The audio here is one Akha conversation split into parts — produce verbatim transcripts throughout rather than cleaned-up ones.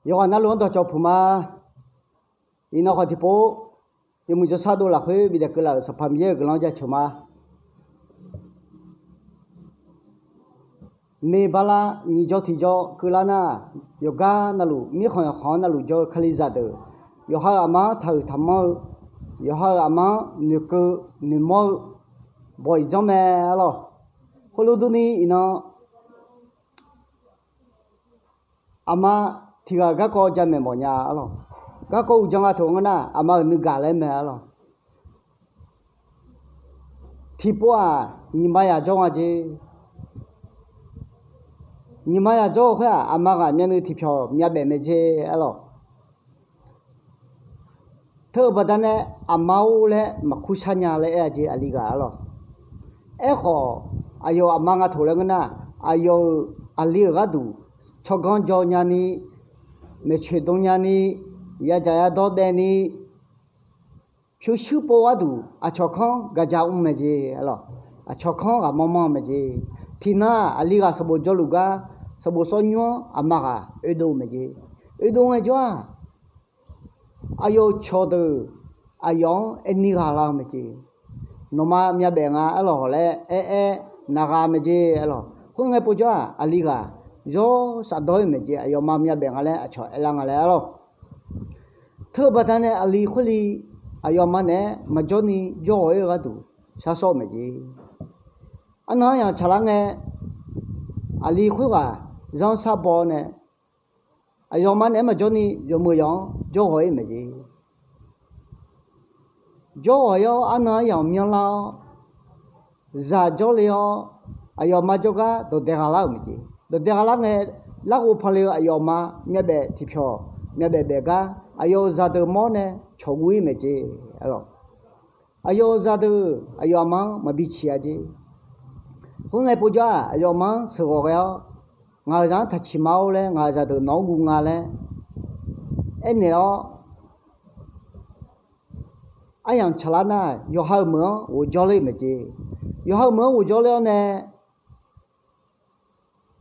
Yawqghaq navluf-anr dawqcawq puq ma. Iqnan khawf tiqpov, yawmuiq jawrshar dov lafkhoer bidaef keuvlaf-euq Sanqpaq Miqyaer-euq guiqlanq-anr jaceuq ma. Meq bala nyiq jawr tiq jawr keuvlar nar, yawqgar navluf mirkhanq yawqkhanq-anr navluf jawr-eu Kalizaq deuq, yawqha-euq aqma-anr taqhuiq taqmanr-eu, yawqha-euq aqma-anr noeqkeuv noeqmawr-eu bawq iq janr mae arlawq. Khoerlof durni iqnan aqma tiq ghaq garkawv jamaeq mawfnya arlawq. Garkawv uqdzan nga taq ngeur nar, aqma-euq nuigaq laer mae arlawq. Tiqpov-aq, nyiq ma yaq jawr nga jeq. Nyiq ma yaq jawr-eu khoer-aq, aqma ghaq myavnuiv tiqpyawq myavbaef mae jeq arlawq. Teu-eu baqdanae aqma-or laer maqkur shar nya laer aer-a jeq aqli ghaq arlawq. Aerkhawf, aqyawf aqma nga taq laer ngeur nar, aqyawf-euq aqli-euq gharduq tsawrganr jaw nyani, maeqtsoeq dm nyani, yadzaq yadawr daefni, pyurshuir pov gharduq aqcawq kanr gaqja mr mae jeq arlawq. Aqcawq kanr ghaq manrmanr mae jeq. Tiqnan aqli ghaq sanqbof jawrluf gar, sanqbof sawr nymr-anr aqma ghaq oedov mae jeq. Oedov ngaejawr-aq, aqyawf-euq cawqdeuq aqyawf-anr aer nir ghaq lar-eu mae jeq. Nawqma myavbaef nga arlawq laer aer aer naq ghaq mae jeq arlawq. Khoerngae povjawr-aq, aqli ghaq yawr safdawr-ir mae jeq. Aqyawfma myavbaef nga laer aqcawq aerlar nga laer arlawq. Teu-eu baqdanae aqli khoerli aqyawfma naeq-aer maqjawr ni jawr ghawq-ir-eu gharduq shar sawr-eu mae jeq. Arnan aryamq tsaqlar ngae, aqli khoerghaq zanrshar baw nae, aqyawfma naeq-aer maqjawr ni yawmuiq yawq-anr jawr ghawq-ir mae jeq. Jawr ghawq-ir-awr arnan aryamq myanrlar-awr, zaq jawrle-awr, aqyawfma jawrgar dawqdae gha lar-euq mae jeq. Dawqdae gha lar ngae, larghov panle-eu aqyawfma myavbaef tiqpyawq myavbaef baef gar aqyawf-euq zaqdeuq mawr nae cawq guv-ir mae jeq. Aqyawf-euq zaqdeuq aqyawf aqma-anr maqbi ciq-a jeq. Khoerngae povjawr-aq, aqyawf aqma-anr sheuqghawq ghae-awr, ngaq-euq zaq-anr taqciq ma-or laer ngaq-euq zaqdeuq nawq-anr guv nga laer aernaeq-awr, aryamq tsaqlar nar, yawqha-euq meuq-anr ghofjawr ler-eu mae jeq. Yawqha-euq meuq-anr ghofjawr ler-awr nae,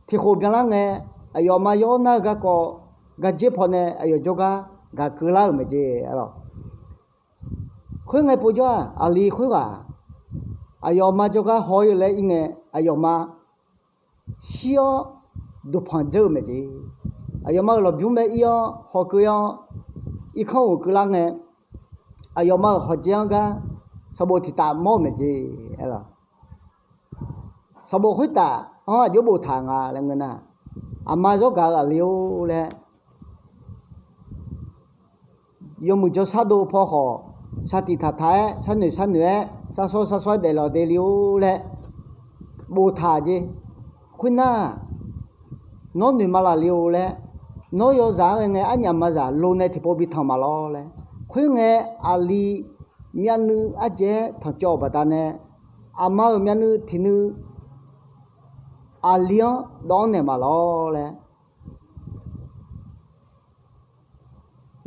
tiqkhof byanlar ngae, aqyawfma yawr nar-eu garkawv gardzer pawnae aqyawf jawrgar gaq keuvlar-euq mae jeq arlawq. Khoerngae povjawr-aq, aqli khoerghaq aqyawfma jawrgar haw-ir-eu laer ir ngae, aqyawfma shir-awr duqpanq dzeur-eu mae jeq. Aqyawfma-euq lawqbymr bae ir-awr hawkeuv-awr, irkanr uq keuvlar ngae, aqyawfma-euq hawqjaer-anr gar sanqbof tiqtaf mawr-eu mae jeq arlawq. Sanqbof khoertaf-anr aqjox boftaq nga laer ngeur nar, aqma zawr gaq-eu aqli-or laer, yawmuiq jawrshar dov paw khawf, sar tiq taq taq-aer, sharnoeq sharnoeq-aer, sar sawr sar sawr-aer daeflawq deli-or laer boftaq jeq. Khoernar, nawr noeq ma laf le-or laer, nawr yawzaq-anr ghae ngae arnyaf maqzaq lo nae tiqpov bi tanq ma lawr laer. Khoerngae, aqli myavnuiv ardzaeq-aer tanqcawv-euq baqdanae, aqma-euq myavnuiv tiqnuiv aqli-anr dawv-anr naeq ma lawr laer.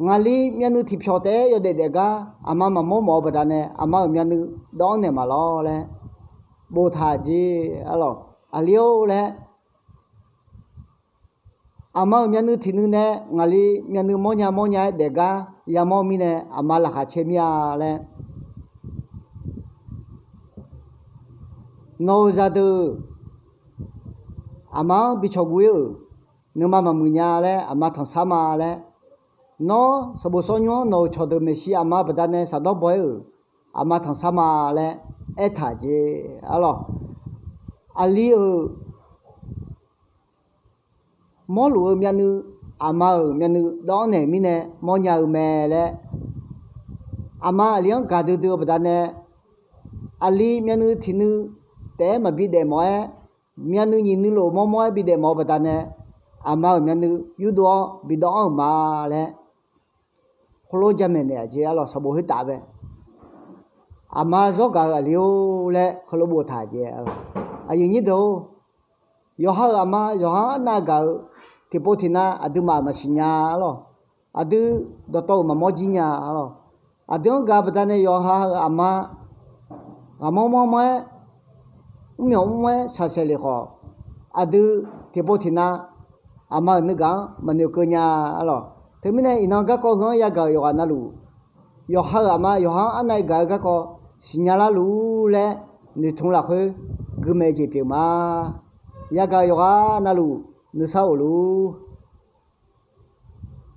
Ngaqli myavnuiv tiqpyawq taef-aer yawdaef daef gar aqma maqmawr mawf-eu baqdanae, aqma-euq myavnuiv dawv-anr naeq ma lawr laer boftaq jeq arlawq. Aqli-or laer, aqma-euq myavnuiv tiqnuiv nae ngaqli myavnuiv mawrnya mawrnya-aer daef gar yamawr mirnae, aqma laqkhaq caer mir-a laer, nawq-euq zaqdeuq aqma-anr bi cawq guv-ir-euq nuima maqmuiq nya laer aqma tanqshar ma laer, nawr sanqbof sawr nymr-anr nawq-euq cawqdeuq maeqshi aqma baqdanae shafdawr baw-aer-euq aqma tanqshar ma laer aertaq jeq arlawq. Aqli-euq mawrluf-eu myavnuiv, aqma-euq myavnuiv dawv-anr naeq mirnae mawrnya-eu mae laer, aqma aqli-anr gaqdui dui-eu baqdanae, aqli myavnuiv tiqnuiv taef-aer maqbi daef mawf-aer, myavnuiv nyiq nuiv lof mawrmawr-aer bi daef mawf-eu baqdanae, aqma-euq myavnuiv yurdov-awr bi dawv-anr-euq ma laer, khoerlof jamaeq naeq-aq jeq arlawq. Sanqbof khoertaf bae, aqma zawr gaq-eu aqli-or laer heulof boftaq jeq. Aqyuif nyir deuq-or, yawqha-euq aqma yawqha arnav gaq-eu tiqpov tiqnav aqduimaf maqsiq nya arlawq. Aqdui dawqtawv-euq maqmawr jir nya arlawq. Aqdui-anr gaq baqdanae yawqha-euq aqma ghaqmanr manrmanr-aer, mrmyawq mr-aer shaqsaeq lef khawf, aqdui tiqpov tiqnav aqma-euq nuigaq-anr maqnoeq keuv nya-a lawq. Teumirnae iqnan garkawv heu-anr yagaq-euq yawqghaq navluf, yawqha-euq aqma yawqha-anr arnav-aer gaq-eu garkawv siqnya larluf-ur laer noeqtmq lafkhoer guimaeq jeq pyeuf ma. Yagaq-euq yawqghaq navluf nuisar of luf-ur.